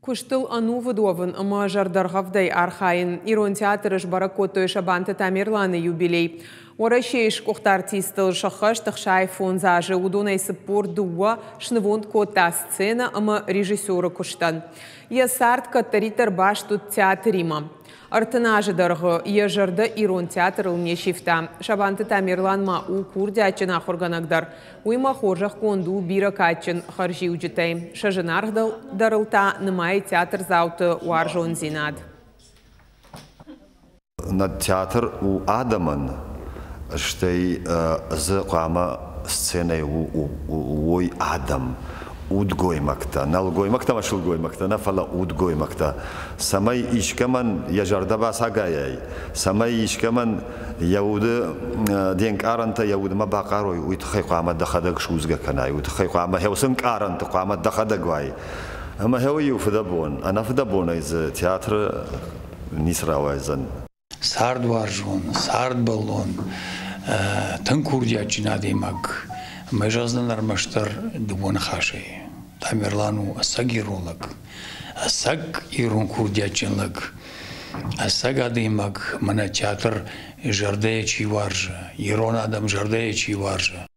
Куыстыл ӕнувыд уӕвын ӕмӕ зӕрдӕргъӕвдӕй архайын. Ирон театры сбӕрӕг кодтой Сабанты Тамерланы юбилей. Уӕрӕсейы сгуыхт артистыл сӕххӕст 65 азы, уыдонӕй 42 снывонд кодта сценӕ ӕмӕ режиссеры куыстӕн. Йӕ цард кӕддӕриддӕр баст уыд театримӕ. 30 азы дӕргъы йӕ зӕрдӕ ирон театрыл не сивта. Сабанты Тамерлан ма у курдиатджын ахуыргӕнӕг дӕр. Уый ма хорзӕхгонд у бирӕ кадджын хӕрзиуджытӕй. Сӕ зынаргъдӕрыл та нымайы театрдзауты уарзондзинад. Нӕ театр у адӕмӕн, стӕй дзы хъуамӕ сценӕйы уой адӕм, удгоймӕгтӕ, нӕлгоймӕгтӕ ӕмӕ сылгоймӕгтӕ нӕ, фӕлӕ удгоймӕгтӕ, цӕмӕй искӕмӕн йӕ зӕрдӕ бацагайай, цӕмӕй искӕмӕн йӕ уды де нкъарӕнтӕ йӕ удмӕ бахъарой, уый тыххӕй хъуамӕ дӕхӕдӕг судзгӕ кӕнай, уый тыххӕй хъуамӕ хӕусы ӕнкъарӕнты хъуамӕ дӕхӕдӕг уай. Ӕмӕ хӕуы иу фыдӕбон, ӕнӕфыдӕбонӕй дзы театры ницы рауайдзӕн. Цардуарзон, цардбӕллон, тынг курдиатджын адӕймаг. Ӕмӕ зӕгъдзынӕн ӕрмӕстдӕр дыууӕ ныхасӕй. Тамерлан у ӕцӕг ирон лӕг, ӕцӕг ирон курдиатджын лӕг, ӕцӕг адӕймаг, мӕнӕ театр зӕрдӕйӕ чи уарзы, ирон адӕм зӕрдӕйӕ чи уарзы.